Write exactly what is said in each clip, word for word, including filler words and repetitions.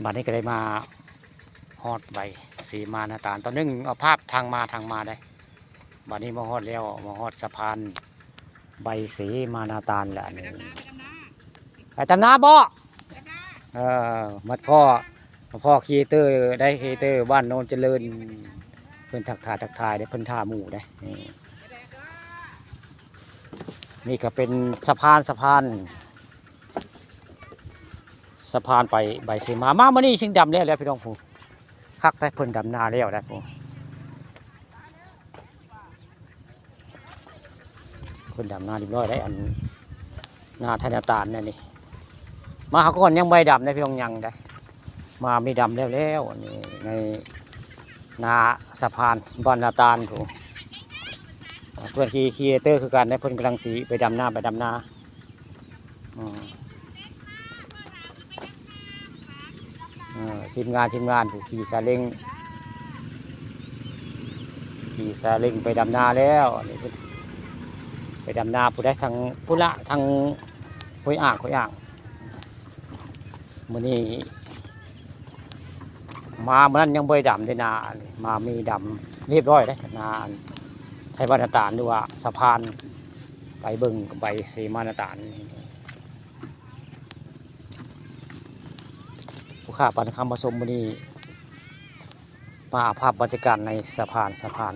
บัดนี้ก็ได้มาฮอดใบเสมานาตาล ตอนหนึ่งเอาภาพทางมา ทางมาได้ บัดนี้มาฮอดแล้ว มาฮอดสะพานใบเสมานาตาลแล้วนี่ ไปดำนาบ่ เออ มาพ่อ มาพ่อครีเอเตอร์ได้ ครีเอเตอร์บ้านโนนเจริญ เพิ่นทักทาย ทักทายได้ เพิ่นท่าหมู่ได้ นี่ นี่ก็เป็นสะพาน สะพาน สะพานไปใบเสมา มามื้อนี้ชิงดำแล้ว แล้วพี่น้องผู้ คักได้ เพิ่นดำนาแล้วได้ผู้ เพิ่นดำนาเรียบร้อยได้ อันนาไทนาตาลเนี่ยนี่ มาหาก่อนยังบ่ได้ดำได้พี่น้อง ยังได้ มามีดำแล้วแล้ว อันนี้ในนาสะพานบ้านนาตาลผู้ เพื่อนครีเอเตอร์คือกันได้ เพิ่นกำลังสิไปดำนา ไปดำนา อืม เออ ทีมงาน ทีมงานผู้ขี่ซาเล้ง ขี่ซาเล้งไปดำนาแล้ว อันนี้ไปดำนาผู้ใด ทางพุ้นละ ทางห้วยอ่าง ห้วยอ่าง มื้อนี้มามื้อนั้นยังบ่ได้ดำเด้นา มามีดำเรียบร้อยเด้ นาไทบ้านนาตาล หรือว่าสะพานไปเบิ่งใบเสมานาตาล ผู้ข้าปันคำผสมมื้อนี้ มาภาพบรรยากาศในสะพาน สะพาน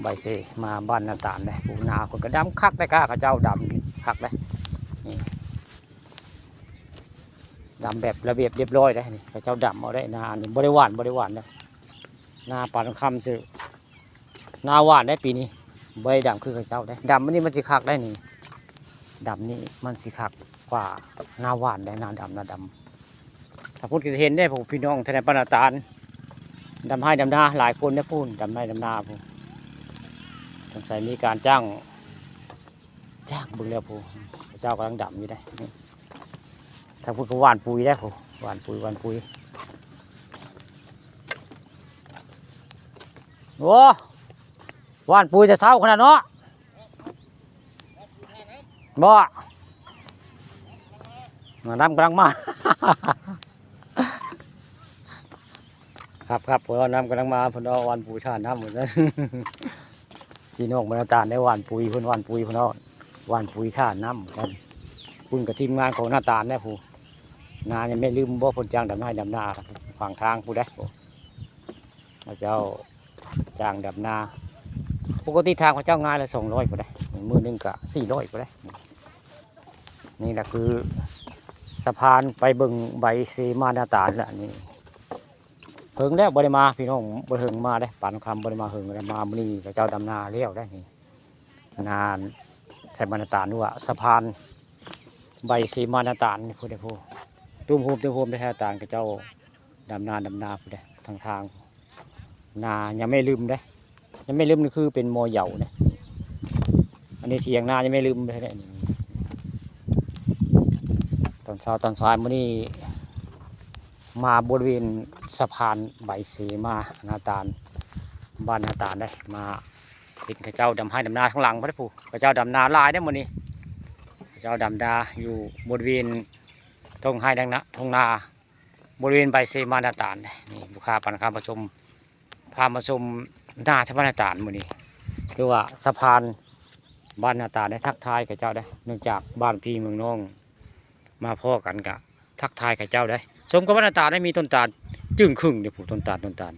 ใบเสมาบ้านนาตาลเด้ ผู้นาเพิ่นก็ดำคักได้ ข้าเจ้าดำคักได้ นี่ ดำแบบระเบียบเรียบร้อยได้ นี่ ข้าเจ้าดำเอาได้ นานี่บ่ได้หว่าน บ่ได้หว่านเด้ นาปันคำซื่อ นาหว่านได้ปีนี้ บ่ได้ดำคือข้าเจ้าได้ ดำอันนี้มันสิคักได้นี่ ดำนี่มันสิคักกว่านาหว่านได้ นาดำ นาดำ ถ้าพูดก็สิเห็นได้ พวกพี่น้องไทบ้านนาตาล ดำไฮ่ดำนาหลายคนนะพู้น ดำไฮ่ดำนาพู้น สงสัยมีการจ้าง จ้างเบิ่งแล้วพู้น ข้าเจ้ากำลังดำอยู่ได้ นี่ ถ้าพูดก็หว่านปุ๋ยได้พู้น หว่านปุ๋ย หว่านปุ๋ย โอ้ หว่านปุ๋ยแต่เช้าขนาดเนาะ บ่ น้ำกำลังมา ครับ ครับ พวกเราน้ำกำลังมา พวกเราหว่านปุ๋ยถ่าน้ำหมดแล้ว พี่น้องบ้านนาตาลได้หว่านปุ๋ย เพิ่นหว่านปุ๋ย พวกเราหว่านปุ๋ยถ่าน้ำกัน คุณกับทีมงานของนาตาลเนี่ยผู้ นายังไม่ลืมบ่ เพิ่นจ้างดำไฮ่ดำนา ฝั่งทางผู้ใด พระเจ้าจ้างดำนา ปกติทางพระเจ้าง่ายละสองร้อยพุ้นได้ มื้อหนึ่งก็สี่ร้อยพุ้นได้ นี่แหละคือสะพานไปเบิ่งใบเสมานาตาลละนี่ เฮิงแล้วบ่ได้มาพี่น้อง บ่เฮิงมาได้ ปานคำบ่ได้มาเฮิงแล้ว มามื้อนี้พระเจ้าดำนาแล้วได้นี่ นาไทบ้านนาตาล หรือว่าสะพานใบเสมานาตาลนี่พู้นได้พู้น ตุ้มโฮม ตุ้มโฮมได้ นาตาล พระเจ้าดำนา ดำนาพู้นได้ ทางทาง นายังไม่ลืมเด้ ยังไม่ลืมนี่คือเป็นมอเหยาเด้ อันนี้เถียงนายังไม่ลืมเลยเนี่ย ตอนเช้าตอนสายมื้อนี้ มาบริเวณสะพานใบเสมานาตาล บ้านนาตาลได้ มาเห็นเขาเจ้าดำไฮ่ดำนาข้างหลังพุ้นได้ผู้ เขาเจ้าดำนาหลายได้มื้อนี้ เขาเจ้าดำนาอยู่บริเวณทุ่งไฮ่ดังนะ ทุ่งนา บริเวณใบเสมานาตาล นี่ ผู้ข้าปันคำผสม พามาชมนาไทบ้านนาตาลมื้อนี้ หรือว่าสะพานบ้านนาตาลได้ ทักทายเขาเจ้าได้ เนื่องจากบ้านพี่เมืองน้อง มาพ้อกันกะทักทายเขาเจ้าได้ ชมกับบ้านนาตาลได้ มีต้นตาลจึ่งครึ่งเด้อผู้ ต้นตาล ต้นตาล